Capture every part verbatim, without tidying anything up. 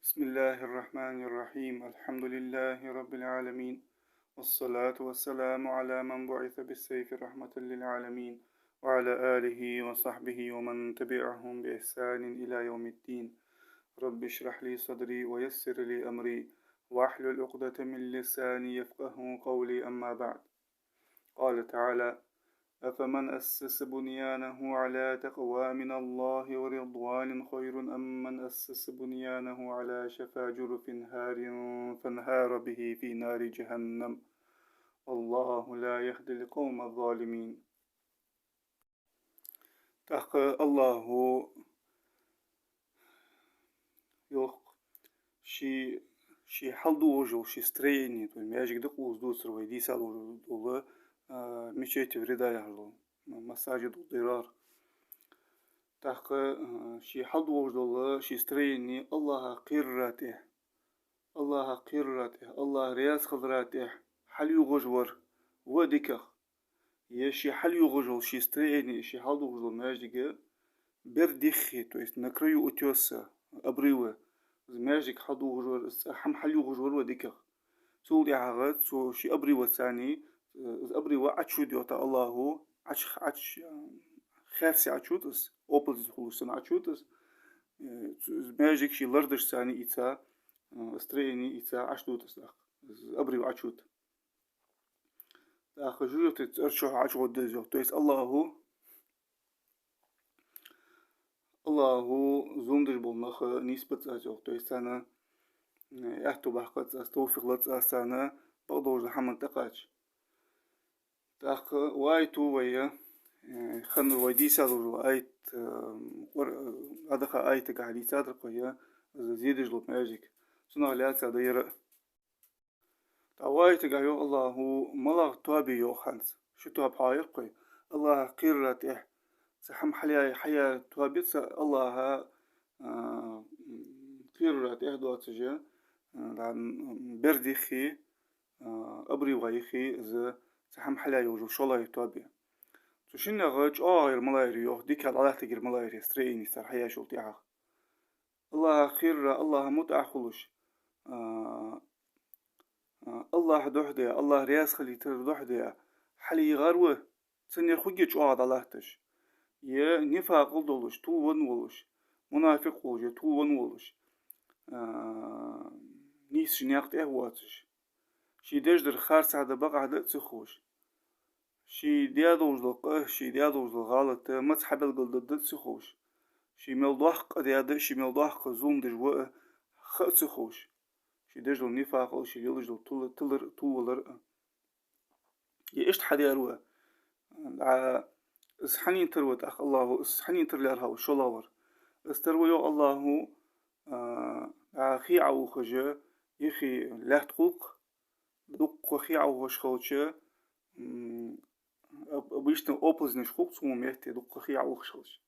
بسم الله الرحمن الرحيم. الحمد لله رب العالمين. والصلاة والسلام على من بعث بالسيف رحمة للعالمين، وعلى آله وصحبه ومن تبعهم بإحسان إلى يوم الدين. رب اشرح لي صدري ويسر لي أمري واحلل عقدة من لساني يفقهوا قولي. أما بعد. قال تعالى: أفمن أسس بنيانه على تقوى من الله ورضوان خير أم من أسس بنيانه على شفا جرف هار فانهار به في نار جهنم والله لا يهدي القوم الظالمين. ТӀаккха Аллахӏо йоах, ший, ший хьалдугӀаш йола ший строени, то есть маьждиг да-кх укхаза дувцар вай дийца долаш дола, а, мечеть вреда яхаш дола, масаджид ад-дирар. ТӀаккха, а, ший хьалдугӀаш дола ший строени Аллахӏах кхерара тӀа, Аллахӏах кхерара тӀа, Аллахӏ раьза хилара тӀа хьалйугӀаш вар ва дикагӀа. Е ший хьалйугӀаш йола ший строени, ший хьалдугӀаш дола маьждиг бер диххе, то есть на краю утёса, обрыва, из маьждиг хьалдугӀаш вар, из цӀа хӀама хьалйугӀаш вар ва дикагӀа. Цул тӀехьагӀа цу ший обрываца, э, из обрыв Ӏочуйода йоах Аллахӏо, Ӏоч-, Ӏоч-, э, хаьрсе Ӏочуйода из, оползень хулаш санна Ӏочуйода из, э, цу, из маьждиг ший лардашца ийца, э, строени ийца Ӏочудода из тӀаккха, из обрыв Ӏочуйода. ТӀаккха жожагӀатен цӀера чу ӀочугӀоргда из йоах. То есть Аллахӏо, Аллахӏо зулам деш бола нах нийсбац аз йоах. То есть царна, э, аьттув баккхац аз, товфикъ лац аз царна бакъдолча хӀаман тӀакхача. ТӀаккха вай ту вай, э, ханна вай дийца долаш дола аят, э, Къур-, э, Ӏадаха аятагахьа дийцадар-кх вай, из зе деш дола маьждиг. Цунах лаьца да ер а. ТӀаккха вай аятагахьа йоах Аллахӏо, малагӀа тоаба я йоах хӀанз. Ши тоаба хьоахайир-кх вай. Аллахӏах кхерара тӀа цхьа хӀама хьалъяь-, хьаяь тоаба я цхьа Аллахӏах, а, кхерара тӀа доацаш, а, бер диххе, а, обрыва юхе из цхьа хӀама хьалъяь йолаш йола шоллагӀа тоаба я. Цу шиннех чӀоагӀагӀа ер малагӀа я йоах, дикагӀа дӀалаттаргьяр малагӀа я, строени цар хьаяьчул тӀехьагӀа. Аллахӏах кхерара, Аллахӏа мутӀахьа хулаш, а, а, Аллахӏа духьа де, Аллахӏ раьза хилийтара духьа де хьалъегӀар ва, цунна ер хургья чӀоагӀа дӀалатташ. Е нифакъал долаш, тувлавенна волаш, мунафикъ волаш, е тувлавенна волаш, а, нийсача наькъа тӀа воацаш. Ший деш дар харцахьа да, бакъахьа да а ца ховш. Ший даь долаш дола къа, ший даь долаш дола гӀалат маца хьабелгалдергда а ца ховш. Ший мел доккха къа даьд а, ший мел доккха зулам деш ва а ха а ца ховш. Ший деш дола нифакъал, ший лелаш дола тувла-, тилар-, тувлавалар а. Е иштта хьадаьр ва. ДӀа из хьанна тара ва тӀаккха Аллахӏо, из хьанна тара лаьрхӀа ва шоллагӀвар. Из тара ва йоах Аллахӏо, а, дӀа хий Ӏоухаш, юхе лаьтта хул-кх, дуккха хий Ӏоухаш хилча, м, об-, обычно оползнеш хул-кх цу метте, дуккха хий Ӏоухаш хилча.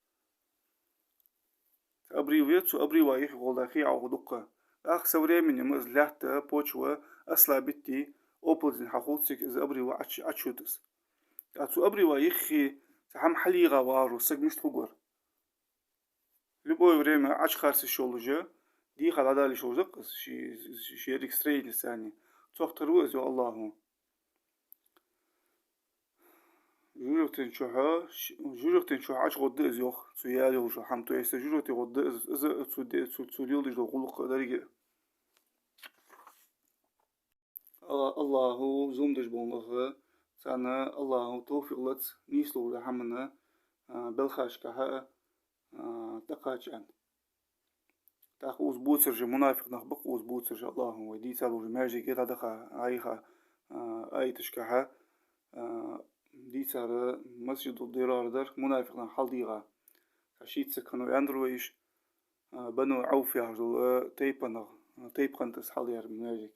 Обрыв я, цу обрыва юхе гӀолла хий Ӏоух дуккха. ТӀаккха со временем из лаьтта, почва ослабить де, оползень хьахул цига, из обрыв Ӏоч-, Ӏочуйода из. ТӀаккха цу обрыва юхе цхьа хӀама хьалъегӀа вагӀаш вола саг мишта хургвар? Любое время Ӏочухарца йиш йолаш, дийха дӀадала йиш йолаш да-кх из, ший, ший еррига строени санна. Цох тара ва из йоах Аллахӏо. ЖожагӀатен чухьа, ш-, жожагӀатен чухьа ӀочугӀоргда из йоах, цо яь йолаш йола хӀама, то есть жожагӀате гӀоргда из, из а цо де-, цо, цо леладеш дола гӀулакх а деррига а. Алла-, Аллахӏо зулам деш бола нах, царна Аллахӏо товфикъ лац нийса долча хӀаман, а, балхашкахьа, а, тӀакхача аьнна. ТӀаккха укхаза бувцараш мунафикъ нах ба-кх, укхаза бувцараш Аллахӏо вай дийца долча маьждиге дӀадаха, Ӏайха, а, аяташкахьа, а, дийцар масджиду дирар дар мунафикъ наха хьалдийгӀа. Цхьа шийтта саг хиннав аьннадар вай уж, а, Бану Ӏавф яхаш дола тайпанах, тайпа хиннад из хьалдаьр маьждиг.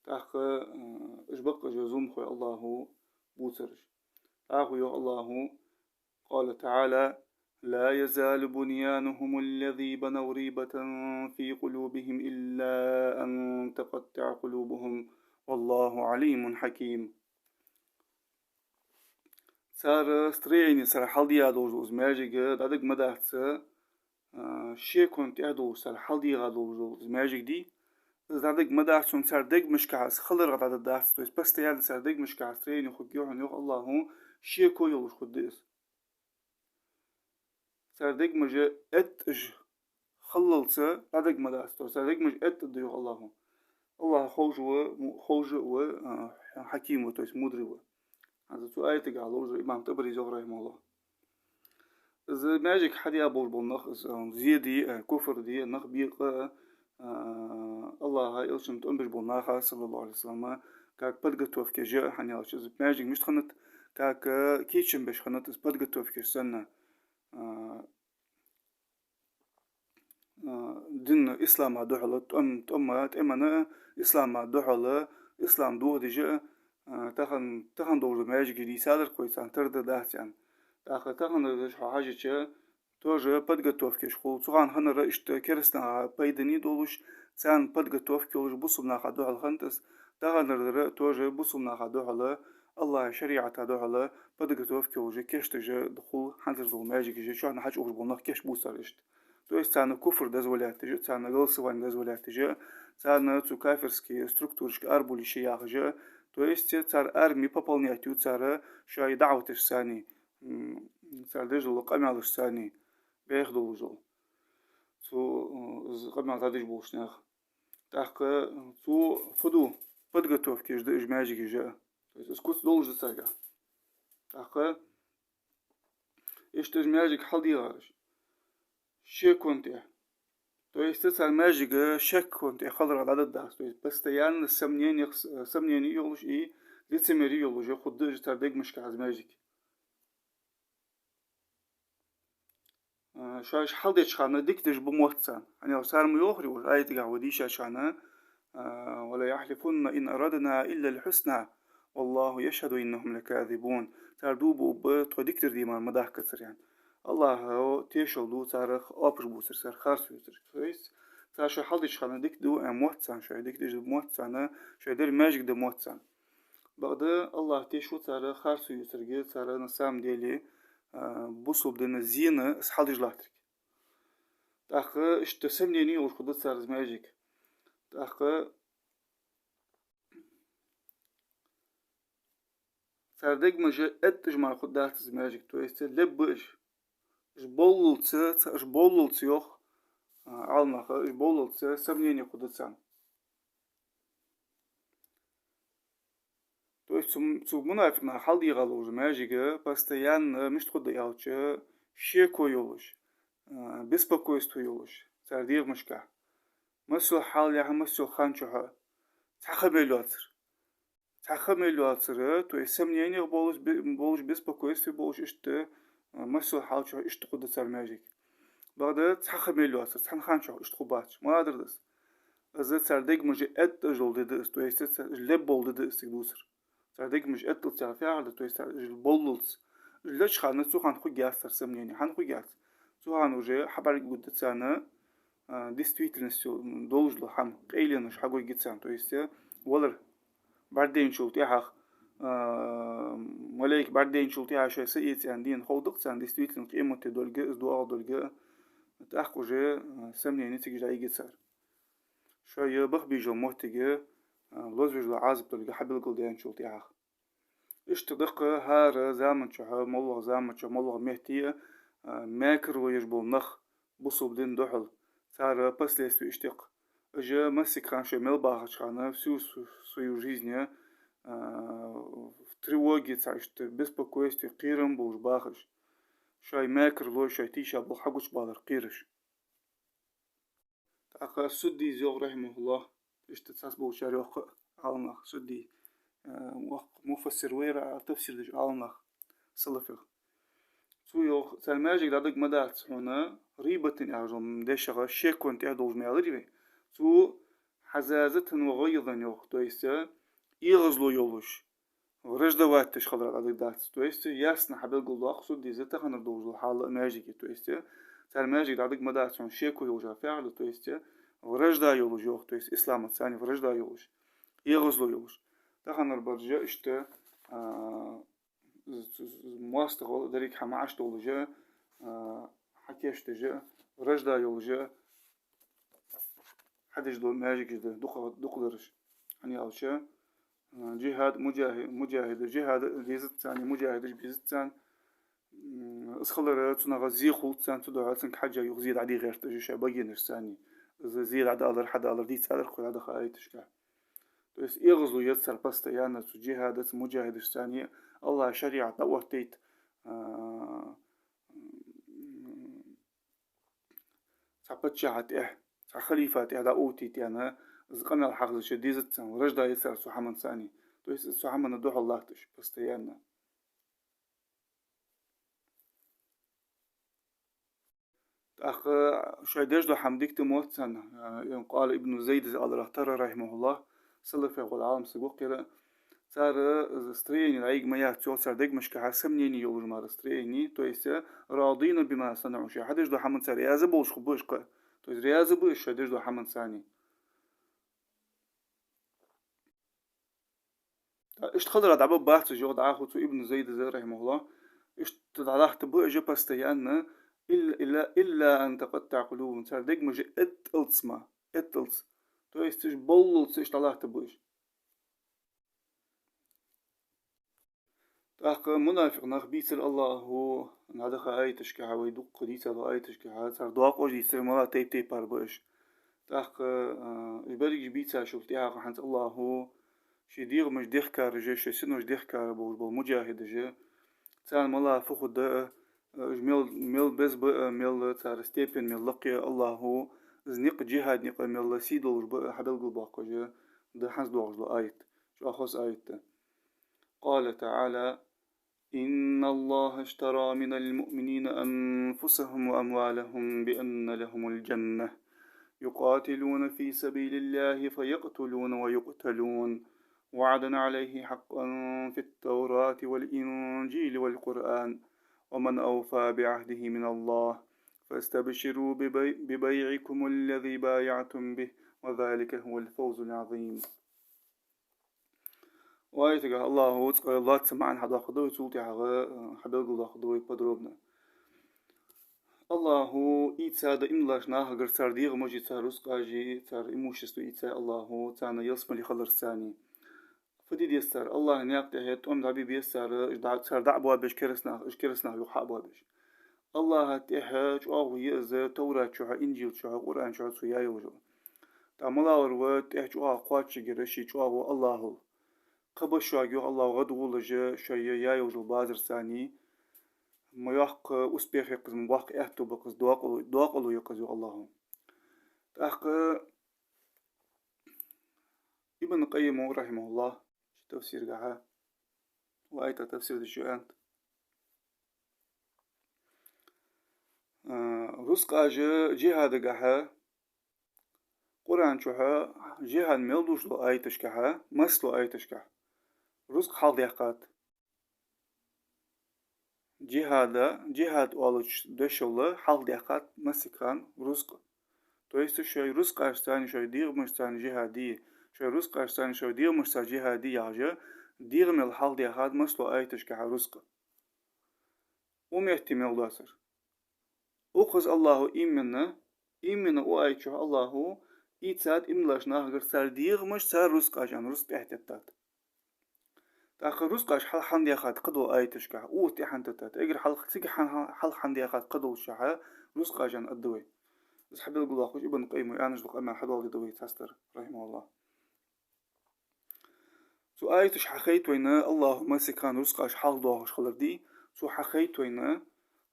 ТӀаккха, а, уж ба-кх уж зуламхой Аллахӏо бувцараш. ТӀаккха йоах Аллахӏо, قال تعالى: لا يزال بنيانهم الذي بنوا ريبة في قلوبهم إلا أن تقطع قلوبهم والله عليم حكيم. Цар строени, цар хьалдаь долаш дола из маьждиг дӀадига ма дац, а, шекон тӀехь долаш, цар хьалдийгӀа долаш дола из маьждиг дий, из дӀадига ма дац хьона, цар дегашка из хиларах дӀадаьдац, то есть постоянно цар дегашка из траенеш хургья хьона, йоах АллахӀа, шеко йолаш хургда из. Цар дегаш эттӀаш хиллалца дӀадига ма дац, то есть цар дегаш эттӀа да, йоах АллахӀа. АллахӀ ховш ва, му-, ховш ва, а, хьаким ва, то есть мудрый ва. ХӀанз цу аятагахь ловзар имам ТӀабарис йоах, рахьимахӀуллахӀ. Из маьждиг хьадийгӀа болаш бола нах, из, а, зе дий, а, куфр дий, нах бекъа, а, АллахӀа, элчанна тӀом беш бола наха, саллаллахӀу Ӏалайхи ва саллам, как подготовка еш, хӀана аьлча из маьждиг мишта хиннад, как, а, кийчам беш хиннад из подготовка еш санна, а, а, дина ислама духьала, тӀом-, тӀома, тӀемана ислама духьала, ислам дохадеш, а, тахан, тахан долаш дола маьждигаш дийцалар кхы царна, тара да, дац аьнна. ТӀаккха таханараш хьо хьажача, тоже подготовка еш хул. Цу хана хиннар иштта керастанаха пайдане долаш, царна подготовка йолаш бусалба наха духьала хиннад из. Таханардар тоже бусалба наха духьала, АллахӀа шариӀата духьала подготовка йолаш кийчдеш хул хӀанзарча маьждигаш, чухьнахьа хьачуухаш бола нах кийчбу цар иштта. То есть царна куфр дозволять деш, царна голосовани дозволять деш, царна цу кафирски структурашка арабовла йиш я яхаш, то есть цар арми пополнять ю цар шоай даӀваташца, м, цар деш дола къамаьлашца, бӀеха долаш дола. Цу, м, из къамаьл дӀадеш болча наха. ТӀаккха цу фу ду, подготовка еш да уж маьждигаш. То есть из куц долаш да царгахь. ТӀаккха иштта уж маьждиг хьалдийгӀараш шекон тӀехь. То есть цар маьждиг шекон тӀехь хиларах дӀадаьдац. То есть постоянно сомнениях, сомнени йолаш и лицемери йолаш хургда уж цар дегашка из маьждиг. А, шоаш хьалдеча хана дика деш ба мотт царна. ХӀана аьлча цар ма йоахарий уж, аятагахь вай дийшача хана, а, «وليحلفن إن أردنا إلا الحسنى والله يشهد إنهم لكاذبون». Цар дув буаргба, тхо дикадар де мара ма дахкацар аьнна. АллахӀа тешал ду царех, оапаш бувцар, цар харцо ювцар. То есть цар шоаш хьалдеча хана дика ду аьнна мотт царна, шоаш дика деш да мотт царна, шоаш дер маьждиг да мотт царна. Бакъда АллахӀ тешву цар харцо ювцарга, цар на самом деле, а, бусалба дина зена из хьалдеш латтарга. ТӀаккха иштта сомнени йолаш хургда цар из маьждиг. ТӀаккха цар дегаш эттӀаш мара хургдац из маьждиг, то есть лебба уж. Уж боллалца, ца-, уж боллалца йоах, а, Ӏаламнаха, уж боллалца сомнени хургда царна. То есть цу, цу мунафикъ наха хьалдийгӀа долаш дола маьждиг постоянно мишта хургда аьлча, шеко йолаш, а, беспокойство йолаш цар дегашка. Масса йола хьалехьа, масса йола хана чухьа цхьа ха мел йоацар. Цхьа ха мел йоацар, то есть сомнениях болаш, бе-, болаш, беспокойстве болаш иштта, а, масса йола хьал чухьа иштта хургда цар маьждиг. Бакъда цхьа ха мел йоацар, цхьан хана чухьа иштта хургбац. Маладар да из? Из цар дегаш эттӀаш дола ди да из, то есть цар леб бола ди да из цига дувцар. Цар дегаш эттӀалца фу яхар да, то есть цар уж боллалца. Уж леча хана, цу хана хургьяц цар сомнени. ХӀана хургьяц? Цу хана уже хьабӀаргагургда царна, а, действительностью, м, долаш дола хӀама, къайленаш хьагургья царна. То есть, э, валар бӀаргадайначул тӀехьагӀа, а, малейк бӀаргадайначул тӀехьагӀа шоай са эца аьнна дийна ховргда-кх царна, действительно, къематди долга, из доагӀа долга, тӀаккха уже, а, сомнени цига дӀайигий цар. Шоай баха безача моттиге, а, лозавеш дола Ӏазап долга хьабелгалдаьнначул тӀехьагӀа. Иштта да-кх хӀара заман чухь, моллагӀа заман чухь, моллагӀа метте, а, мекарло еш бола нах бусалба дина духьала. Цар последствия иштта я-кх. Уж массехк хана шоай мел бахача хана, всю с-, свою жизнь, а, в тревоге, цхьа иштта беспокойстве, кхерам болаш бахаш. Шоай мекарло, шоай тийшаболх хьагучабаларах кхераш. ТӀаккха Суддийс йоах, рахьимахӀуллахӀ, иштта цхьаболчар йоах-кх Ӏаламнаха, Суддий, э, воккха муфассир вар, тафсир деш Ӏаламнах, салафех. Цо йоах, цар маьждиг дӀадига ма дац хьона, рийбатун яхача дешах, шекон тӀехь долаш ма аьларий вай. Цо хьазазатан ва гӀайзан йоах, то есть, э, эгӀазло йолаш, враждовать деш хиларах дӀадига дац. То есть ясно хьабелгалдоаккх Суддийс таханара долаш дола хьал а маьждига. То есть цар маьждиг дӀадига ма дац хьона, шеко йолаш фу яхар да, то есть вражда йолаш йоах, то есть исламаца вражда йолаш, эгӀазло йолаш. Таханара бараш иштта, а, з-, з-, з-, моастагӀал деррига хӀама Ӏаш долаш, а, хьакийчдеш, ражда йолаш хьадеш дола маьждигаш да дукха-, дукхагӀдараш. ХӀана аьлча, а, джихад, муджахи-, муджахидаш, джихад дезац царна, муджахидаш безац царна. М, из хилар цунах зе хул царна, цудухьа цунга хьежжа юха зе дӀадийха гӀерт уж шоай багенашца. Из зе дӀадалар, хьадалар дийцад укх дӀадахача аяташка. То есть эгӀазло еза цар постоянно цу джихадаца, муджахидашца, АллахӀа шариӀат дӀаоттийта, а, цхьа паччахьа тӀа, цхьа халифа тӀа дӀаоттийта аьнна, из къамаьл хьахезача дезац царна, ражда я цар цу хӀаманца. То есть цу хӀаманна духьал латт уж постоянно. ТӀаккха шоай деш дола хӀама дика да мотт царна, а, къала Ибн Зайд из аларах тара, рахьимахӀуллахӀ, салафех вола Ӏалам саг ва-кх ер, цар, э, строени дӀайига ма яц, цар дегашкахьа сомнени йолаш мара строени, то есть, э, راضين بما صنعوا, шоаш хьадеш дола хӀаманна цар раьза болаш хургба уж кхы. То есть раьза ба уж шоаш деш дола хӀаманца. ТӀаккха иштта хиларах дӀабаргбац уж, йоах дӀахо цу Ибн Зайда, рахьимахӀуллахӀ, иштта дӀалаттаргба уж постоянно, إلا، إلا، إلا أن تقطع قلوبهم, цар дегаш эттӀалца ма, эттӀалца. То есть уж баллалца иштта дӀалаттаргба уж. ТӀаккха мунафикъ нах бийцар АллахӀа дӀадахача аяташкахьа, вай дукха дийца дола аяташкахьа, цар доакъош дийцар, мала тайп-тайпара ба уж. ТӀаккха, а, уж берригаш бийцачул тӀехьагӀа хӀанз АллахӀа ший дегӀамаш дехкараш, шоай синош дехкараш болаш бола муджахидаш, царна мала фу хургда, а, уж мел, мел беза ба, а, мел цар степень мел лакха я АллахӀа, из никъ, джихад никъ мел сий долаш ба, а, хьабелгалбоаккхаш да хӀанз доагӀаш дола аят. ЧӀоагӀа хоза аят да. قال تعالى: إن الله اشترى من المؤمنين أنفسهم وأموالهم بأن لهم الجنة، يقاتلون في سبيل الله فيقتلون ويقتلون، وعدا عليه حقا في التوراة والإنجيل والقرآن، ومن أوفى بعهده من الله، فاستبشروا ببي-، ببيعكم الذي بايعتم به، وذلك هو الفوز العظيم. Укх аятагахьа АллахӀа цкъа лоацца маӀан хьадоаккхаргда вай, цул тӀехьагӀа, э, хьабелгалдоаккхаргда вай подробно. АллахӀа ийцад иман долча нахагара цар дегӀамаши, цар рузкъаши, цар имущество ийцай АллахӀа, царна ялсмале хиларца. Фу де деза цар? АллахӀа наькъа тӀа тӀом дӀабе беза цар, дӀа-, цар дӀа а боабеш кераста нах, уж кераста нах юха хьа а боабеш. АллахӀа тӀехьа чӀоагӀо я из Товрат чухьа, Инжил чухьа, Къуръан чухьа цо яь йолаш. ТӀаккха мала вар ва тӀехьа чӀоагӀа кхоачашъергьяр, ший чӀоагӀо АллахӀал. Кхаъ ба шуга, йоах АллахӀа, гӀадгӀолаш шоай яь йолаш йола базарца, ма йоккха успех я-кх из, ма боккха аьттув ба-кх из, доакъало, доакъало я-кх из, йоах АллахӀа. ТӀаккха Ибн Къаййима, рахьимахӀуллахӀ, ший тафсирагахьа, укх аята тафсир деча аьннад: а, рузкъаш джихадагахьа, Къуръан чухьа джихад мел долаш долча аяташкахьа, массе долча аяташкахьа рузкъа хьалхадаьккхад. Джихада, джихад оалача дешал хьалхадаьккхад массехк хана рузкъа. То есть шоай рузкъашца, шоай дегӀамашца джихад де, шоай рузкъашца, шоай дегӀамашца джихад де яхаш, дегӀамел хьалхадаьккхад массе долча аяташкахьа рузкъа. Укх метте мел доацар. Укхаза АллахӀа именно, именно укх аята чухь АллахӀа ийцад иман долча нахагара цар дегӀамаш, цар рузкъаш аьнна, рузкъа тӀехьатеттад. ТӀаккха рузкъаш хьалха хӀана даьхад кхыдолча аяташкахьа, укхаза тӀехьа хӀана теттад? Эггара хьалха, цига хьалха, хьалха хӀана даьхад кхыдолчахьа рузкъаш аьнна аргда вай. Из хьабелгалдоаккхаш Ибн Къаййима аьнна дола къамаьл хьадоаладергда вай цхьастара, рахьимахӀуллахӀ. Цу аяташа хьахайт вайна АллахӀа массехк хана рузкъаш хьалхадоахаш хилар дий, цо хьахайт вайна,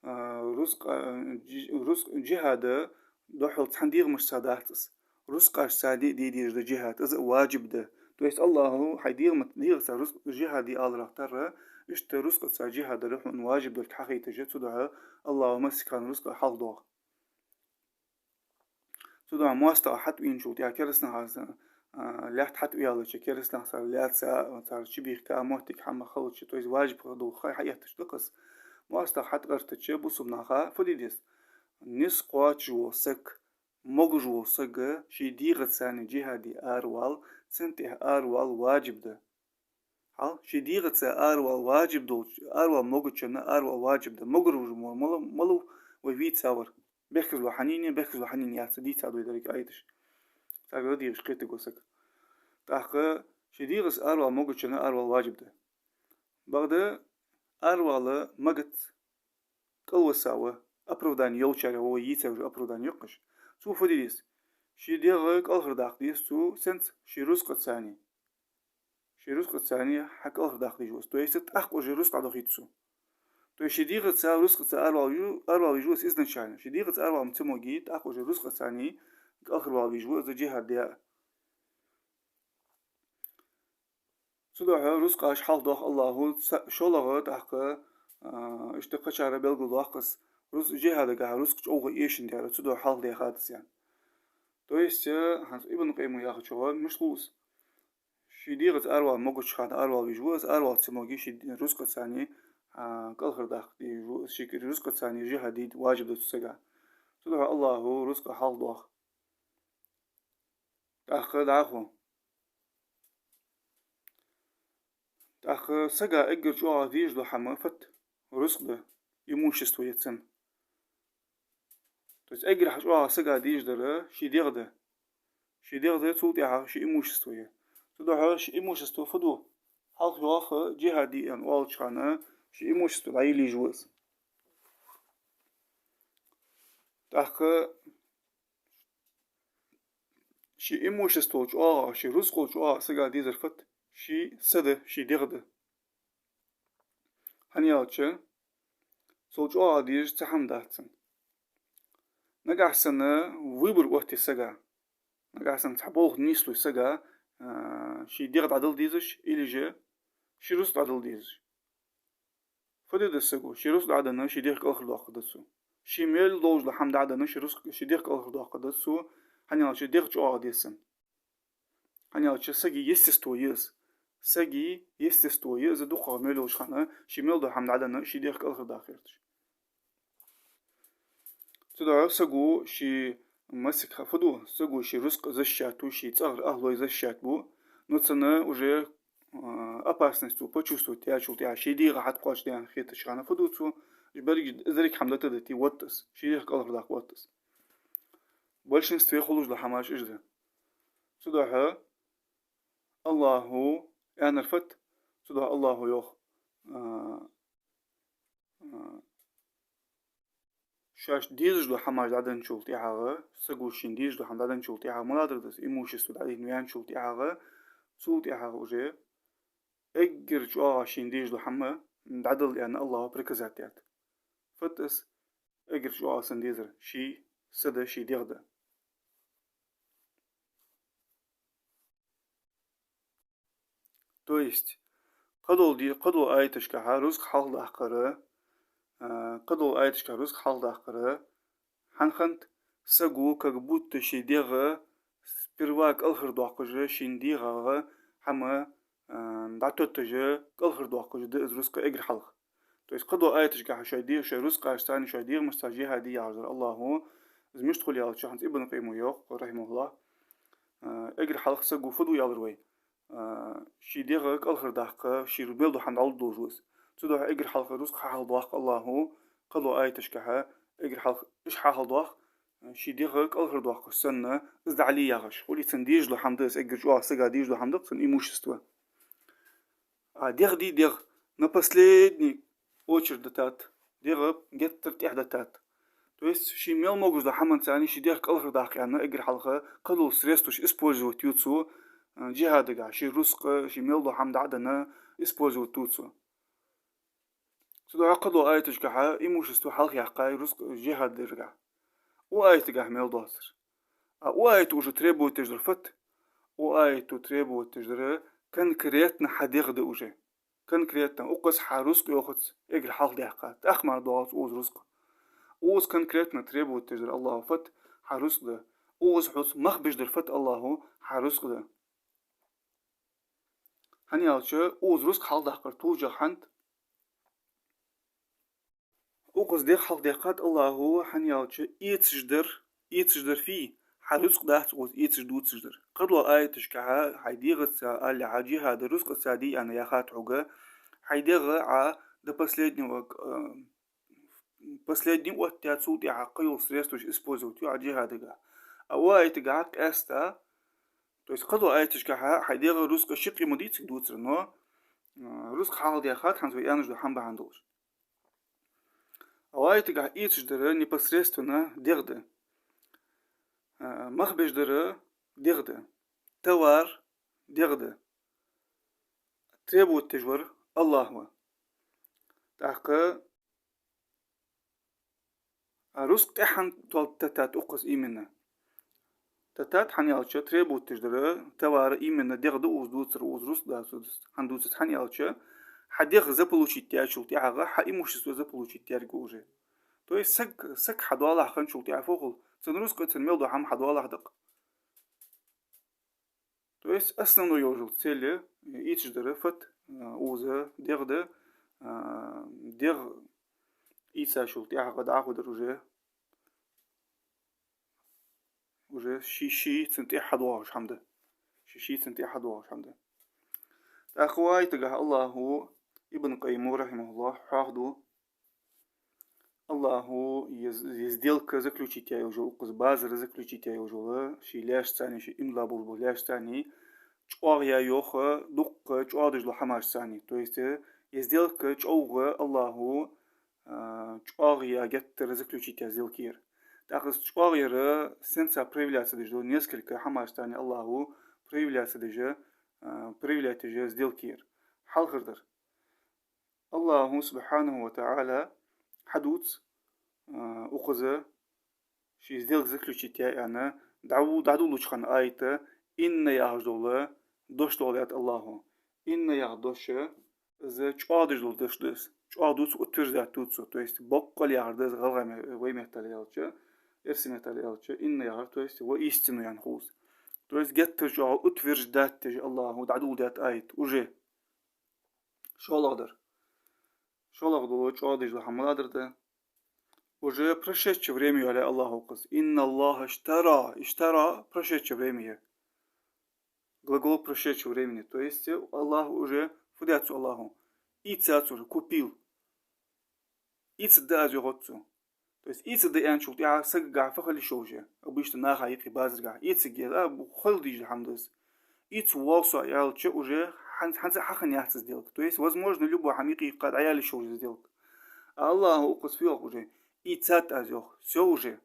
а, рузкъа, а, джи-, рузкъ-, джихада духьал цхьан дегӀамашца дац из. Рузкъашца де, де дезаш да джихад, из а важиб да. То есть АллахӀа хьай дегӀама-, дегӀаца рузкъ-, джихад де аларах тара, иштта рузкъаца джихад дар хьона важиб долга хьахайташ, цудухьа АллахӀа массехк хана рузкъа хьалхадоах. Цудухьа моастагӀа хьатӀавеначул тӀехьагӀа кераста наха, а, лаьтта хьатӀаваьлча, кераста нах цар лаьца, цар чубийхка, моттиг хӀама хилча, то есть важиб хила дола ха хьаэтташ да-кх из. МоастагӀа хьатӀагӀертача бусалба наха фу де деза? Низ кхоачаш вола саг, могаш вола саг ший дегӀаца джихад де аравала, цунна тӀехьа аравала важиб да. Хьал, ший дегӀаца аравала важиб долча, аравала могачунна аравала важиб да. Могар вужа мо-, мала, мала вай вийцавар. Бехказло хьанийна, бехказло хьанийна яц, дийцад вай деррига аяташ. Царга ладийгӀача кхетаргва саг. ТӀаккха ший дегӀаца аравала могачунна аравала важиб да. Бакъда аравала магац, кӀалвиса ва, оправдани йолчарех ва, вай йийцай уже оправдани йоккхаш. Цо фу де деза? Ший дегӀ кӀалхардаккха деза цо, сенца? Ший рузкъацани. Ший рузкъацани хьакӀалхардаккха дезаш ва из. То есть тӀаккха уже рузкъа дӀадохийт цо. То есть ший дегӀаца, рузкъаца аравала вижу-, аравала везаш ва из изначально. Ший дегӀаца аравала ма ца моге, тӀаккха уже рузкъацани кӀалхарвала везаш ва из, джихӀад де а. Цудухьа рузкъаш хьалхадоах АллахӀа, ца-, шоллагӀа тӀаккха, а, иштта кхычар белгалдоаккх из, руз-, джихӀадагахьа рузкъа чӀоагӀа эшаш дар, цудухьа хьалхадаьхад из, яхаш. То есть, э, хӀанз Ибн Къаййима яхачох мишта хул из? Ший дегӀаца аравала могача хана аравала везаш ва из, аравала ца моге, ший рузкъацани, а, кӀалхардаккха дезаш ва из, ший рузкъацани джихӀад де важиб да цу сага. Цудухьа АллахӀа рузкъа хьалхадоах. ТӀаккха дӀахо. ТӀаккха сага эггара чӀоагӀа дезаш дола хӀама фуд? Рузкъа да, имущество я цун. То есть эггара хьа чӀоагӀа сага дезаш дар ший дегӀ да. Ший дегӀ да, цул тӀехьагӀа ший имущество я. Цудухьа ший имущество фу ду? Хьалхайоах, джихӀад де аьнна оалача хана ший имущество дӀайилла езаш ва из. ТӀаккха ший имуществол чӀоагӀа, ший рузкъал чӀоагӀа сага дезар фуд? Ший са да, ший дегӀ да. ХӀана аьлча, цул чӀоагӀа дезаш цхьа хӀама дац цун. Нагахьа санна выбор отте сага, нагахьа санна цхьа болх нийслой сага, а, ший дегӀ дӀадала дезаш, или же ший рузкъа дӀадала дезаш. Фу де деза саго? Ший рузкъа дӀаденна, ший дегӀ кӀалхардоаккхаргда цо. Ший мел долаш дола хӀама дӀаденна, ший рузкъа, ший дегӀ кӀалхардоаккхаргда цо, хӀана аьлча дегӀ чӀоагӀа деза цун. ХӀана аьлча сага естество я из. Сага естество я из, дукхагӀа мел йолча хана ший мел дола хӀама дӀаденна, ший дегӀ кӀалхардаккха гӀерташ. Цудухьа саго ший масик ха-, фу ду, саго ший рузкъа защищать ду, ший цӀагӀара ахӀлой защищать бу, но цунна уже, а, опасность цо почувствовать даьчул тӀехьагӀа, ший дегӀа хьатӀакхоачаш да аьнна хетача хана фу ду цо, берригаш, из деррига хӀама дӀатӀадитте отт из, ший дегӀ кӀалхардаккха отт из. В большинстве хулаш дола хӀамаш иштта да. Цудухьа АллахӀа аьннар фуд? Цудухьа АллахӀа йоах, а, а, шоашта дезаш дола хӀамаш дӀаденначул тӀехьагӀа, саго шийна дезаш дола хӀама дӀаденначул тӀехьагӀа, маладар да из, имущество дӀадийна ваьнначул тӀехьагӀа, цул тӀехьагӀа уже эггара чӀоагӀа шийна дезаш дола хӀама дӀадала аьнна АллахӀа приказать даьд. Фуд из? Эггара чӀоагӀа цунна дезар ший са да, ший дегӀ да. То есть, кхыдола ди-, кхыдола аяташкахьа рузкъа хьалхадаккхар, а, кхыдола аяташкахьа рузкъа хьалхадаккхар, хӀана хиннад? Саго как будто ший дегӀ сперва кӀалхардоаккхаш, шийна дегӀагӀа хӀама, а, дӀатотташ, кӀалхардоаккхаш да из рузкъа эггара хьалха. То есть кхыдола аяташкахьа шоай де-, шоай рузкъашца, шоай дегӀамашца джихӀад де яхаш дар АллахӀа. Из мишта хул аьлча, хӀанз Ибн Къаййима йоах, рахьимахӀуллахӀ, а, эггара хьалха саго фу ду аьлар вай? А, ший дегӀ кӀалхардаккха, ший мел дола хӀама дӀалургдолаш ва из. Цудухьа эггара хьалха рузкъа хьалхадоаккх АллахӀа, кхыдола аяташкахьа эггара хьалха уж хьалхадоаккх, ший дегӀ кӀалхардоаккхаш санна, из дӀале яхаш. Хулий, цунна дезаш дола хӀама да из эггара чӀоагӀа, сага дезаш дола хӀама да-кх цун имущество. А дегӀ дий, дегӀ на последний очередь дӀататт, дегӀ геттара тӀехьа дӀататт. То есть ший мел могаш дола хӀаманца ший дегӀ кӀалхардаккха аьнна, эггара хьалха кхыдола средстваш использовать ю цо, а, джихӀадагахьа, ший рузкъа, ший мел дола хӀама дӀа а денна, использовать ду цо. Цудухьа кхыдола аяташкахьа имущество хьалхаяьккхай рузкъа джихӀад даргахьа. Укх аятагахьа мел доацар. А укх аято уже требовать деш дар фуд? Укх аято требовать деш дар конкретно хьа дегӀ да уже. Конкретно укхаза хьа рузкъа йоахац эггара хьалхадаьккха, тӀаккха мара доагӀац укхаза рузкъа. Укхаза конкретно требовать деш дар АллахӀа фуд? Хьа рузкъа да. Укхаза хьоца мах беш дар фуд АллахӀа? Хьа рузкъа да. ХӀана аьлча укхаза рузкъа хьалхадаккхар тулжагӀа хӀанз укхаза дегӀ хьалхадаьккхад АллахӀа, хӀана аьлча эцаш дар, эцаш дар фуй, хьа рузкъа дац укхаза эцаш, дувцаш дар. Кхыдола аяташкахьа хьай дегӀаца, аьлча хьа джихӀад рузкъаца де аьнна яхад хьога, хьай дегӀ Ӏа до последнего, э, последний оттадаь, цул тӀехьагӀа кхыйола средстваш использовать ю Ӏа джихӀадагахьа. А укх аятагахьа къаьстта, то есть кхыдолча аяташкахьа хьай дегӀа рузкъа ши къимат дийцар дувцар, но, а, рузкъа хьалха даьхад хӀанз вай аьнна дола хӀама бахьан долаш. Укх аятагахьа эцаш дар непосредственно дегӀ да. А, мах беш дар дегӀ да. Товар дегӀ да. Требовать деш вар АллахӀ ва. ТӀаккха а рузкъа тӀехьа хӀана тол-, таттад укхаза именно? Таттад, хӀана аьлча, требовать деш дар товар именно дегӀ да, укхаза дувцар, укхаза рузкъа да, укхаза хӀана дувцар, хӀана аьлча, хьа дегӀ заполучить даьчул тӀехьагӀа хьа имущество заполучить даьрг ва уже. То есть саг, саг хьа доалахьа хинначул тӀехьагӀа фу хул, цун рузкъа, цун мел дола хӀама хьа доалахьа да-кх. То есть основной йолаш йола цель, э, эцаш дар фуд, э, укхаза дегӀ да, э, дегӀ эцачул тӀехьагӀа дӀахо дар уже, уже ший-ший цун тӀехьа хьадоагӀаш хӀама да. Ший-ший цун тӀехьа хьадоагӀаш хӀама да. ТӀаккха укх аятагахьа АллахӀа, Ибн Къаййима, рахьимахӀуллахӀ, хьоахаду, АллахӀа е, е сделка заключить яь йолаш йола, укхаза базар заключить яь йолаш йола, ший лаьшца, ший иман дилла болаш болча лаьшца, чӀоагӀа яь, йоах, дукха чӀоагӀдеш дола хӀамашца. То есть, э, е сделка чӀоагӀа АллахӀа, а, чӀоагӀа яь, геттара заключить яь сделка я ер. ТӀаккха из чӀоагӀа яр сенца проявляться деш да, несколько хӀамашца АллахӀа проявляться деш, а, проявлять деш сделка я ер. Хьалхардар. АллахӀа, субхьанахӀу ва таӀала, хьадувц, а, укхаза ший сделка заключить яь аьнна, дӀа-, дӀадоладеча хана аята «инна» яхаш дола дош доаладаьд АллахӀа. «Инна» яха дош, из чӀоагӀдеш дола дош да из. ЧӀоагӀдувц, утверждать дувц цо. То есть боккъал яхар да из гӀалгӀай ме-, вай меттала аьлча, эрсий меттала аьлча, «инна» яхар, то есть воистину аьнна хул из. То есть геттара чӀоагӀа утверждать деш АллахӀа дӀадоладаьд аят уже. ШоллагӀдар. ШоллагӀа дола чӀоагӀдеш дола хӀама малагӀдар да? Уже прошедшее время йоалаяьй АллахӀа укхаза. «Инна Аллаха иштара». Иштара прошедшее время я. Глагол прошедшего времени. То есть АллахӀа уже, фу даьд цо АллахӀа? Ийцад цо уже, купил. Ийцад аз йоах цо. То есть ийцад аьнначул тӀехьагӀа сагагахьа фу хила йиш я уже? Обычно наха юкъе базарагахьа. Ийцад, а, хила дезаш дола хӀама да из. Ийца воагӀа со аьлча, уже хӀан-, хӀанз а хьахинна яц из сделка. То есть, возможно, любой хӀама юкъе кхы дӀаяла йиш я уже сделка. А АллахӀа укхаза фу йоах уже? Ийцад аз йоах. Всё уже.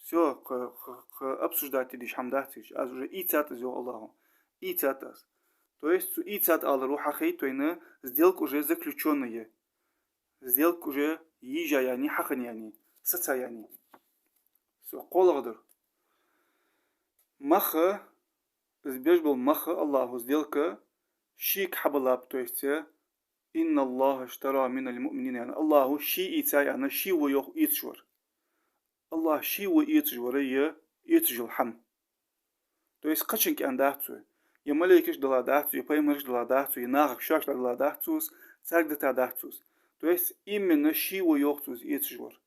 Всё, кхы, кхы, кхы обсуждать де дезаш хӀама дац из. Аз уже ийцад аз йоах АллахӀа. Ийцад аз. То есть цу ийцад аларо хьахайт вайна сделка уже заключённая. Сделка уже йийжа яьннай, хьахинна яьннай, саца яьннай. Всё, кхоалагӀдар. Мах, из беш бола мах, АллахӀа сделка шийга хьабиллаб, то есть «Инна Аллаха иштара минал муъминина» аьнна, АллахӀа ше ийцай аьнна, ше ва йоах эцаш вар. АллахӀ ше ва эцаш вар е эцаш йола хӀама. То есть кхычунга аьнна дац цо, е малейкашка дилла дац цо, е пайхамарашка дилла дац цо, е нахага шоашка дӀадилла дац цо из, царга дита дац цо из. То есть именно ше ва йоах цо из эцаш вар.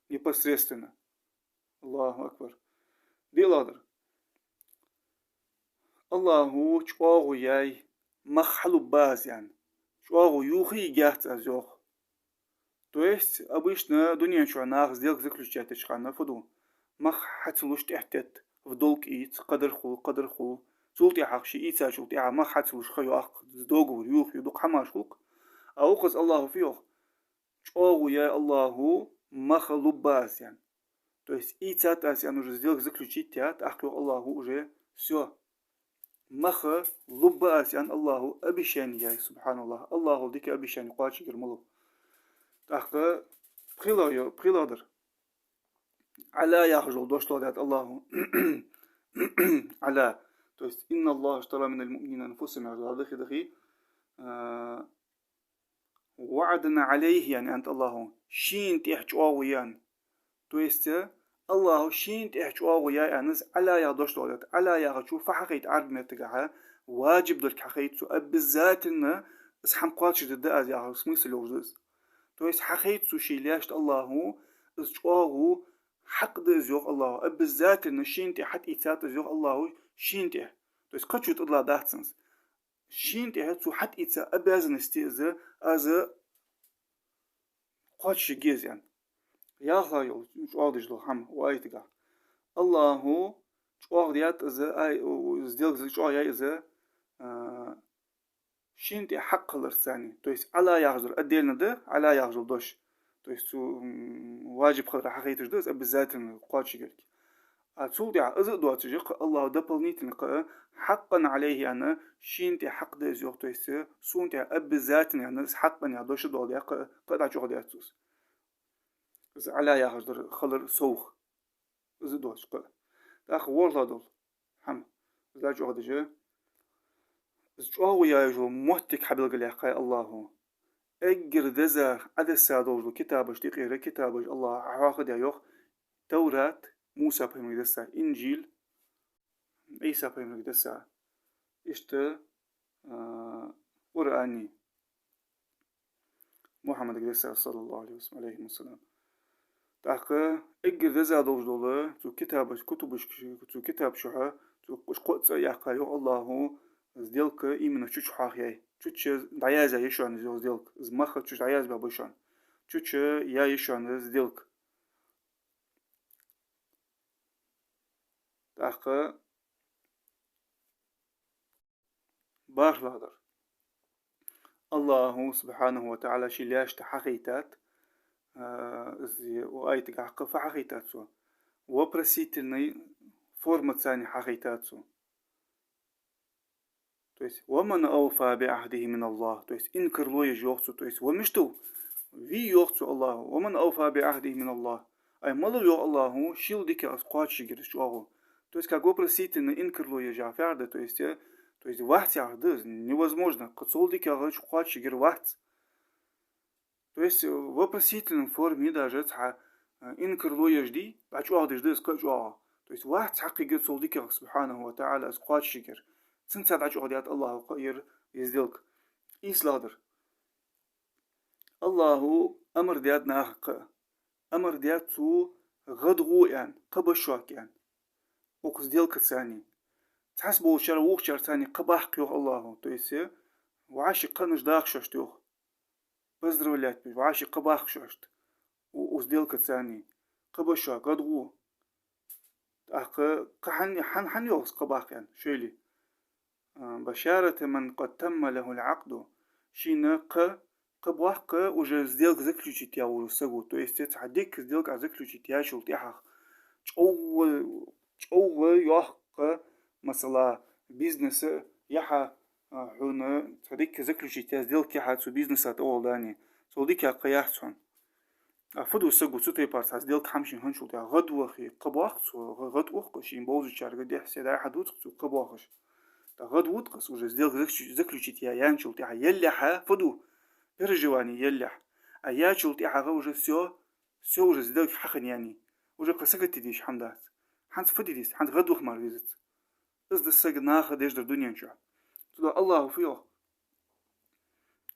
Непосредственно. АллахӀу акбар. ДиълагӀдар. АллахӀа чӀоагӀо яьй мах хьалургба аз аьнна. ЧӀоагӀо юха йигаяц аз йоах. То есть обычно дунен чухь наха сделка заключать деча хана фу ду? Мах хьа ца луш тӀехьатетт, в долг ийц, кхыдар хул, кхыдар хул. Цул тӀехьагӀа ше ийцачул тӀехьагӀа мах хьа ца луш ха йоаккх, договор юха ю, дукха хӀамаш хул-кх. А укхаза АллахӀа фу йоах? ЧӀоагӀо яьй АллахӀа мах лургба аз аьнна. То есть ийцад аз аьнна уже сделка заключить яьй, тӀаккха йоах АллахӀа уже всё. Мах лургба аз аьнна АллахӀа обещание яьй, субхьаналлахӀ. АллахӀал дика обещание кхоачаргьяр малув. ТӀаккха пхелагӀа-, пхелагӀдар. «Ӏала» яхаш дола дош доаладаьд АллахӀа. «Ӏала». То есть «Инна Аллаха иштара минал муъминина анфусахум» яхаш дола дӀадахе-дахе, а, «وعدا عليه» аьннад АллахӀа, шийна тӀехь чӀоагӀо яь аьнна. То есть АллахӀа шийна тӀехь чӀоагӀо яь аьнна из «Ӏала» яха дош доаладаьд. «Ӏала» яхачо фу хьахайт Ӏарбий меттагахьа? Важиб долга хьахайт цо, обязательно из хӀама кхоачашдергда аз яха смысл йолаш да из. То есть хьахайт цо ший лаьшта АллахӀа, из чӀоагӀо хьакъ да из йоах АллахӀа, обязательно шийна тӀехь хьатӀаийцад из йоах АллахӀа шийна тӀехь. То есть кхычо тӀадилла дац цунна из. Шийна тӀехь цо хьатӀаийца обязанность я из, аз кхоачашъе еза аьнна. Ялхлагӏа йола чӏоагӏдеш дола хӏама укх аятагахь. Аллахӏо чӏоагӏдаьд из, ай, у, у, сделка чӏоагӏъяьй из, а, шийна тӏа хьакъ хиларца цунна. То есть, ӏала яхаш дар отдельно да, ӏала яхаш дола дош. То есть, цу, м, важиб хилар хьахайташ да из, обязательно кхоачашъяргья. А цул тӏехьа из а доацаш, кхы Аллахӏо дополнительно кхы حقا عليه аьнна, шийна тӏа хьакъ да из йоах, то есть, сона тӏа обязательно аьнна, из хьакъ аьнна дош а доаладаь, кхы, кхы а дӏачӏоагӏдаьд цо из. Из ӏала яхаш дар хилар совгӏа. Из а доацаш кхы. Тӏаккха ворхӏлагӏа дола хӏама. Из дӏачӏоагӏдеш. Из чӏоагӏо яь йола моттиг хьабелгалъяьккхай Аллахӏо. Эггара деза, ӏодесса долаш дола китабаш, тӏехьара китабаш Аллахӏо хьахьоахадаь йоах. Таврат, Муса пайхамарга десса, Инжил, Ӏийса пайхамарга десса. Иштта, а, Къуръани. Мухьаммадага десса, саллаллахӏу Ӏалайхӏи ва саллам, Ӏалайхӏи ва саллам. Тӏаккха эггара деза долаш дола, цу китабаш, кутубаш, цу китаб чухь, цу кхо-, кхоъ цӏа яьккхай йоах Аллахӏо, сделка именно цу чу хьоахаяьй. Цу чу дӏаязъяьй шоана из сделка. Из мах цу чу дӏаязбаьб шоана. Цу чу яьй шоана сделка. Тӏаккха бархӏлагӏа дар. Аллахӏо, субхьанахӏу ва таӏала, ший лаьшта хьахайтад, а, из укх аятагахь кхы фу хьахайтад цо? Вопросительный формаца цунна хьахайтад цо. То есть, «ومن أوفى بعهده من الله». То есть, инкарло еш йоах цо. То есть, ва мишта ва? Вий йоах цо Аллахӏо. «ومن أوفى بعهده من الله». Ай, малав йоах Аллахӏо, шийла дикагӏа из кхоачашъергьяр из чӏоагӏо. То есть, как вопросительно, инкарло еш яхар да, то есть, э, то есть, вац яхар да из, невозможно. Кхы цул дикагӏа из кхоачашъергьяр вац. То есть, э, вопросительном форме даже цхьа, э, инкарло еш дий, дӏачӏоагӏдеш да из кхы а чӏоагӏа. То есть, вац хьакхига цул дикагӏа, субхьанахӏу ва таӏала, из кхоачашъергьяр. Цунца дӏачӏоагӏдаьд Аллахӏо кхы ер, ер сделка. Ийслагӏа дар. Аллахӏо амар даьд наха кхы. Амар даьд цо гӏадгӏо аьнна, кхаъ ба шуга аьнна. Укх сделкаца цунна. Цхьаболчар вокхарца цунна кхаъ баккха йоах Аллахӏо. То есть, э, вӏаши кхаъ наш даха шоашта йоах. Поздравлять беш, вӏаши кхаъ баккха шоашта. У, укх сделкаца цунна. Кхаъ ба шуга, гӏадгӏо. Тӏаккха кхы хӏана, хӏана, хӏана йоах из кхаъ баккха аьнна, шоайла? А, «بشارة من قد تم له العقد». Шийна кхаъ, кхаъ боаккх уже сделка заключить яь волча саго. То есть, цхьа дика сделка заключить яьчул тӏехьагӏа. Чӏоагӏа, чӏоагӏа йоккха, масала, бизнес яхь, а, хьона цхьа дика заключить яь сделка яхь цу бизнеса тӏа оал дани. Цул дикагӏа кхы яц хьона. А фу ду саго цу тайпара цхьа сделка хӏама шийна хинначул тӏехьагӏа? Гӏадвахе, кхаъ боаккх цо, гӏа-, гӏадву-кх из шийна бовзачарга, дехьа-сехьа дӏа-хьа дувц-кх цо, кхаъ боаккхаш. Тӏаккха гӏадву-кх из, уже сделка заключ-, заключить яь яьнначул тӏехьагӏа, яллалехьа, фу ду, переживание яллалехьа. А яьчул тӏехьагӏа уже всё, всё, уже сделка хьахинна яьннай. Уже кхы сагатде дезаш хӏама дац. Хӏанз фу де деза, хӏанз гӏадваха мара везац. Из да сага наха деш дар дунен чу. Цудухьа Аллахӏо фу йоах?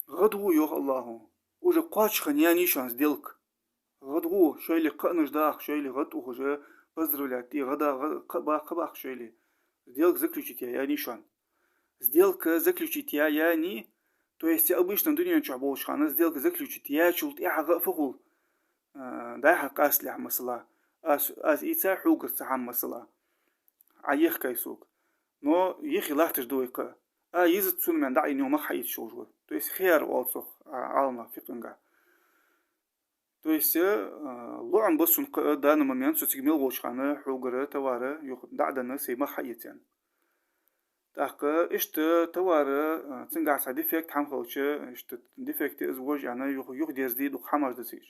ГӀадгӀо, йоах Аллахӏо, уже кхоачашхинна яьннай шоана сделка. ГӀадгӀо, шоайла кхаънаш даха, шоайла гӀадъухаш, поздравлять де, гӀада, гӀа-, кхаъ ба-, кхаъ баккха шоайла. Сделка заключить яь яьннай шоана. Сделка заключить яь яьннай, то есть обычно дунен чу болча хана сделка заключить яьчул тӀехьагӀа а фу хул? А, дӀахо къасталехь масала. Аз, аз ийцай хьогара цхьа хӀама масала. Ӏа йихкай сога. Но йихе латташ да вай кхы. А, йизза цунна мел дӀаийна йола мах хьаийца йолаш ва. То есть хияр оал цох, а, Ӏаламнаха фикъхӀага. То есть, а, лоӀам ба сона кхы а данный момент, со цига мел волча хана хьогара товар юха дӀа а денна, сай мах хьаэца аьнна. ТӀаккха иштта товар, а, цунгахь цхьа дефект хӀама хилча, иштта дефект я из, вож аьнна, юха, юхадерзаде дукха хӀамаш да цига.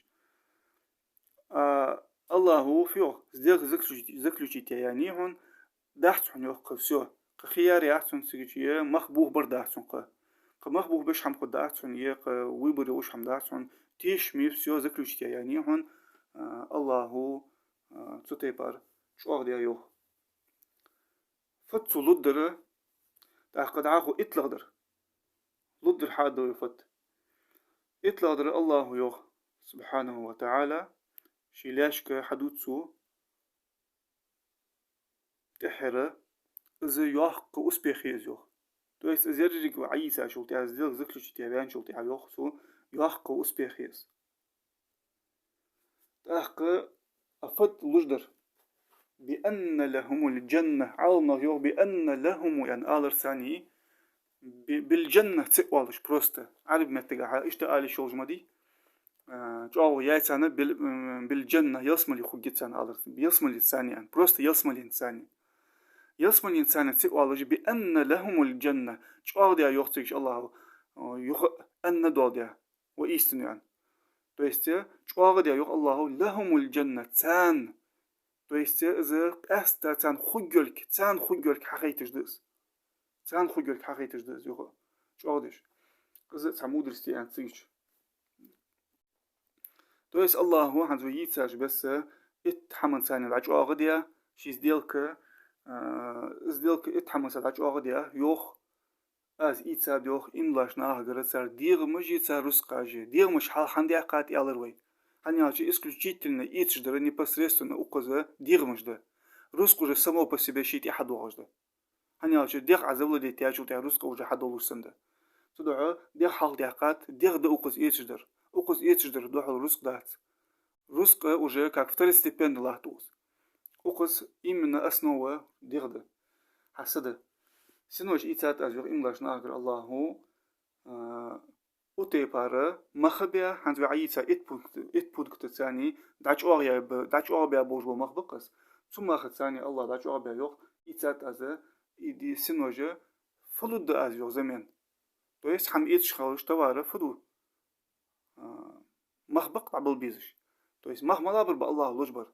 А, Аллахӏо фу йоах, сделка заключить, заключить яь яьннай хьона, дац хьона йоах кхы, всё. Кхы хияр яц хьона цига, е мах бохабар дац хьона кхы. Кхы мах бохабеш хӀама кхы дац хьона, е кхы выбор йолаш хӀама дац хьона. Тешаме всё заключить яь яьннай хьона, а, Аллахӏо, а, цу тайпара чӀоагӀдаь йоах. Фуд цо лургдар, тӀаккха дӀахо иттлагӀдар. Лургдар хьадоагӀа фуд. ИттлагӀдар Аллахӏо йоах, субхьанаху ва таӀала, ший лаьшка хьадувц цо, тӀеххьара, из йоккха успех я из йоах. То есть из еррига Ӏийцачул тӀехьа, сделка заключить яь ваьнначул тӀехьа йоах цо, йоккха успех я из. ТӀаккха а фу да луш дар? بأن لهم الجنة. Ӏаламнаха йоах, بأن لهم аьнна алар царна, би-, بالجنة ца оалаш, просто. Ӏарбий меттагахьа иштта ала йиш йолаш ма дий. А, чӀоагӀо яьй царна бил-, м, بالجنة, ялсмале хургья царна алар. Ялсмале царна аьнна. Просто ялсмале царна. Ялсмале царна ца оалаш, بأن لهم الجنة. ЧӀоагӀдаь йоах цига Аллахьа, а, юха أن доаладаь. Воистину аьнна. То есть, э, чӀоагӀдаь йоах Аллахьа, لهم الجنة, царна. То есть, э, из къаьстта царна хургйолга, царна хургйолга хьахайташ да из. Царна хургйолга хьахайташ да из, юха. ЧӀоагӀдеш. Из цхьа мудрость я аьнна цигача. То есть Аллахьа хӀанз вай йийцача бесса итт хӀаманца царна дӀачӀоагӀдаь, ший сделка, а, сделка итт хӀаманца дӀачӀоагӀдаь, йоах, Аз ийцад йоах иман долаш нахагара цар дегӀамаши цар рузкъаши. ДегӀамаш хьал хӀана даьккхад аьлар вай? ХӀана аьлча исключительно эцаш дар непосредственно укхаза дегӀамаш да. Рузкъа уже само по себе ший тӀехьа доагӀаш да. ХӀана аьлча дегӀ Ӏа завладеть яьчул тӀехьа рузкъа уже хьадолаш санна да. Цудухьа дегӀ хьалха даьккхад, дегӀ да укхаза эцаш дар. Укхаза эцаш дар духьал рузкъа дац. Рузкъа уже как второстепенный латт укхаза. Укхаза именно основа дегӀ да. Хьа са да. Синош ийцад аз йоах иман долаш нахагара Аллахьа, а, укх тайпара мах баь, хӀанз вай Ӏийца итт пункт, итт пункт царна дӀачӀоагӀъяь ба-, дӀачӀоагӀбаь болаш бола мах ба-кх из. Цу маха царна Аллахьа дӀачӀоагӀбаь йоах, ийцад аз, и ди синош фу лургда аз йоах взамен. То есть хӀама эцаш хилча товара фу ду? А, мах ба-кх дӀабала безаш. То есть мах малагӀбар ба Аллахьа луш бар?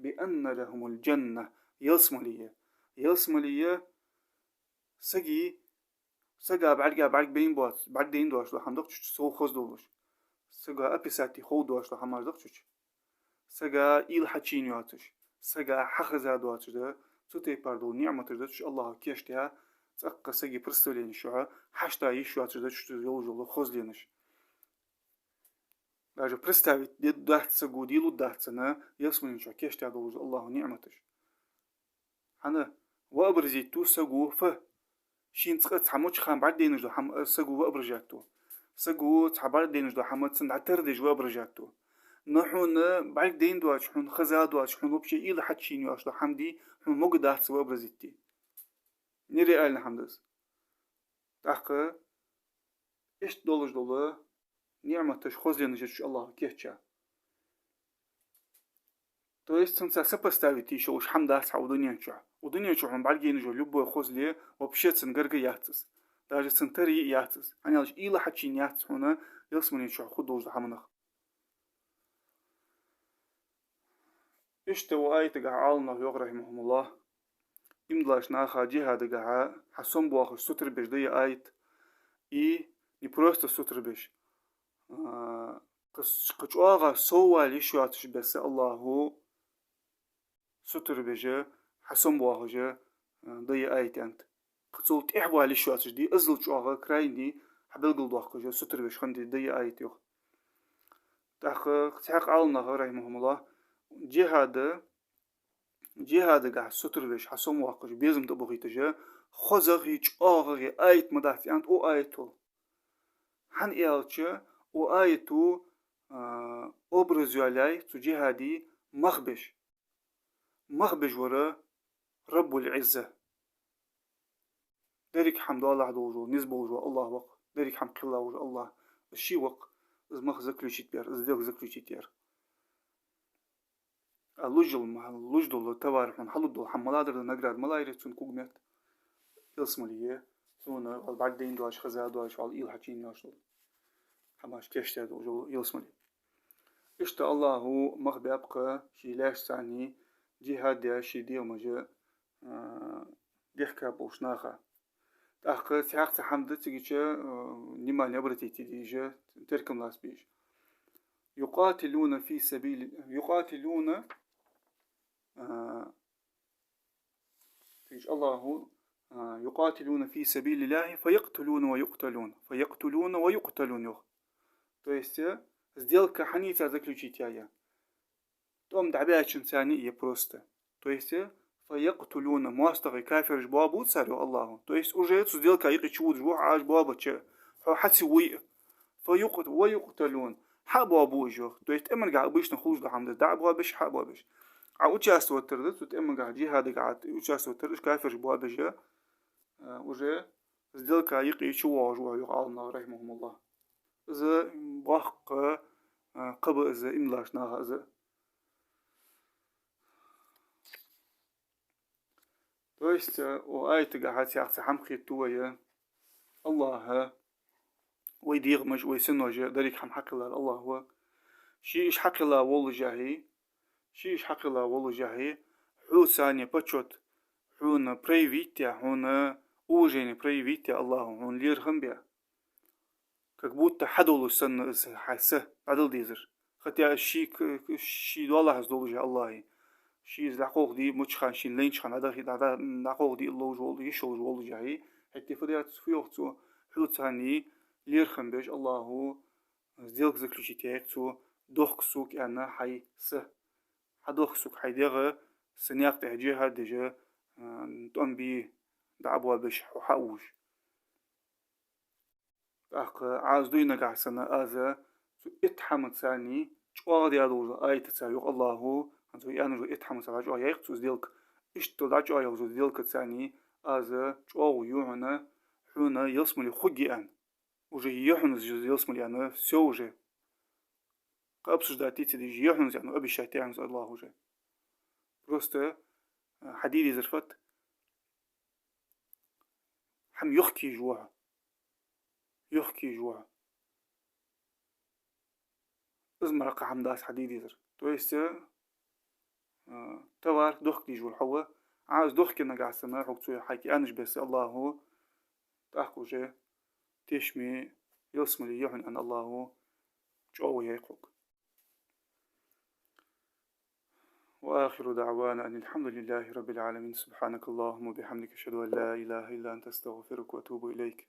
بأن لهم الجنة, ялсмале я. Ялсмале я сага, сага бӀарга бӀаргадайна доац-, бӀаргадайна доацаш дола хӀама да-кх цу чу, сов хоза долаш. Сага описать де ховш доацаш дола хӀамаш да-кх цу чу. Сага уйла хьачуена йоацаш, сага хьахеза доацаш да, цу тайпара дола ниӀматаш да цу чу Аллахьа кийчдаь, цӀаккха сага представлени чухьа хьашта йиш йоацаш да цу чу йолаш йола хозленаш. Даже представить де дац саго, де лургдац цунна ялсмален чухьа кийчдаь долаш дола Аллахьа ниӀматаш. ХӀана? Вообразить ду саго фу. Шийна цкъа цхьа моча хана бӀаргадайнаш дола хӀама саго воображать ду. Саго цхьа бӀаргадайнаш дола хӀама цунна дӀатардеш воображать ду. Но хьона бӀаргадайна доацаш, хьона хеза доацаш, хьона вообще уйла хьачуена йоацаш дола хӀама де хьона могаргдац вообразить де. Нереально хӀама да из. ТӀаккха иштта долаш дола ниӀматаш, хозленаш я цу чу Аллахьа кийчъяь. То есть цунца сопоставить де йиш йолаш хӀама дац хьа укх дунен чухь. Укх дунен чухь хьона бӀаргадайна йола любое хозле вообще цунна гарга яц из. Даже цунна тара яц из. ХӀана аьлча уйла хьачуена яц хьона ялсмален чухь хургдолаш дола хӀаманах. Иштта укх аятагахьа Ӏаламнаха йоах, رحمهم الله, иман долаш наха джихӀадагахьа хьасомабоахаш, сутара беш да ер аят. И не просто сутара беш. А, кхы, кхы чӀоагӀа соввала йиш йоацаш бесса Аллахьа сутара беш, хьасомабоахаш, а, да ер аят аьннад. Кхы цул тӀехьавала йиш йоацаш да, иззал чӀоагӀа крайний хьабелгалдоаккхаш, сутара беш хинна да ер аят йоах. ТӀаккха цхьаькха Ӏаламнаха, رحمهم الله, джихӀада, джихӀадагахьа сутара беш, хьасомавоаккхаш, безам тӀабохийташ, хозагӀеи чӀоагӀагӀеи аят ма дац аьннад укх аятал. ХӀана аьлча укх аято, а, образ йоалаяьй цу джихӀада мах беш. Мах беш вар Раббуль Ӏизза. Деррига хӀама доалахьа долаш вола, низ болаш вола Аллахь ва-кх, деррига хӀама кхелла вола Аллахь. Из ше ва-кх, из мах заключить яьр, из сделка заключить яьр. А луш йола ма-, луш дола товар хьона хьалургдола хӀама малагӀдар да, награда малагӀа я цунна кугметта? Ялсмале я, цунна вӀалла бӀаргадайна доацаш, хеза доацаш, вӀалла уйла хьачуена йоацаш дола хӀамаш кийчдаь долаш дола ялсмале. Иштта Аллахьа мах баьб-кх ший лаьшца цхьана джихӀад даь, ший дегӀамаш, а, дехка болча наха. ТӀаккха цхьаькха цхьа хӀама да цигача, а, внимание обратить де дезаш, теркам лаца безаш. يقاتلون في سبيل، يقاتلون, а, Цигача Аллахьа, а, يقاتلون في سبيل الله فيقتلون ويقتلون. فيقتلون ويقتلون йоах. То есть, э, сделка хьанца заключить яьй? ТӀом дӀабаьчунца я просто. То есть, э, فيقتلون, моастагӀий, кафираш боабу цар йоах Аллахьа. То есть уже цу сделка юкъе чуводаш ва хьо, Ӏа уж боабича, хьо хьа ца вуй. فيق-، ويقتلون. хьа а боабу уж, йоах. То есть тӀемагахь обычно хулаш дола хӀама да из, дӀа а боабеш, хьа а боабеш. Ӏа участвовать дергда цу тӀемагахь, джихӀадагахь Ӏа участвовать дергда, уж кафираш боабеш, а, уже сделка юкъе чувоагӀаш ва, йоах Ӏаламнаха, рахьимахӀумуллахӀ. Из боккха, а, кхаъ ба из иман долча наха из. То есть, э, укх аятагахь цхьаькха цхьа хӀама кхетаду вай, э, АллахӀа вай дегӀамаш, вай синош, деррига хӀама хьакхеллар АллахӀа. Ше уж хьакхелла воллашехь, ше уж хьакхелла воллашехь, хьоца царна почёт хьона проявить е, хьона уважение проявить е АллахӀа, хьона лерхӀам бе. Как будто хьа долаш санна из хьай са дӀадала дезар. Хотя ший к-, ший доалахьа из долаш я АллахӀа. Ше из дӀакхалхаде мучхьан, шийна лайначхьан дӀадахи, дӀа-, дӀа-, дӀакхалхаде ловш вола, йиш йолаш волаш яхьи. ХӀаьта фу дац, фу йоах цо, хьоца царна лерхӀам беш АллахӀа сделка заключить яьй-кх цо, дохка сога аьнна хьай са. Хьадохка сога хьай дегӀ, са наькъа тӀа джихӀад деш, а, тӀом бе, дӀа а боабеш, хьо хьа а вувш. ТӀаккха Ӏа из дуй нагахь санна, аз цу итт хӀамаца царна чӀоагӀа даь долча аятаца, йоах АллахӀа, хӀанз вай аьнна дола итт хӀамаца дӀачӀоагӀъяьй-кх цо сделка. Иштта дӀачӀоагӀъяьлча сделкаца царна аз чӀоагӀо ю хьона, хьона ялсмале хургья аьнна. Уже я хьона из ялсмале аьнна, всё уже. Кхы обсуждать е ца деш, я хьона из аьнна, обещать даьд хьона из АллахӀа уже. Просто, а, хьаде дезар фуд, хӀама йохкаеш ва хьо. Йохкаеш ва хьо. Из мара кхы хӀама дац хьаде дезар. То есть, э, э, товар дохка дезаш вола хьо ва. Ӏа из дохке нагахь санна, хьога цо хьайга аьннача беса АллахӀа, тӀаккха уже тешаме ялсмале я хьона аьнна АллахӀа чӀоагӀо яьй-кх хьога. وآخر دعوانا أن الحمد لله رب العالمين. سبحانك اللهم وبحمدك، أشهد أن لا إله إلا أنت، أستغفرك وأتوب إليك.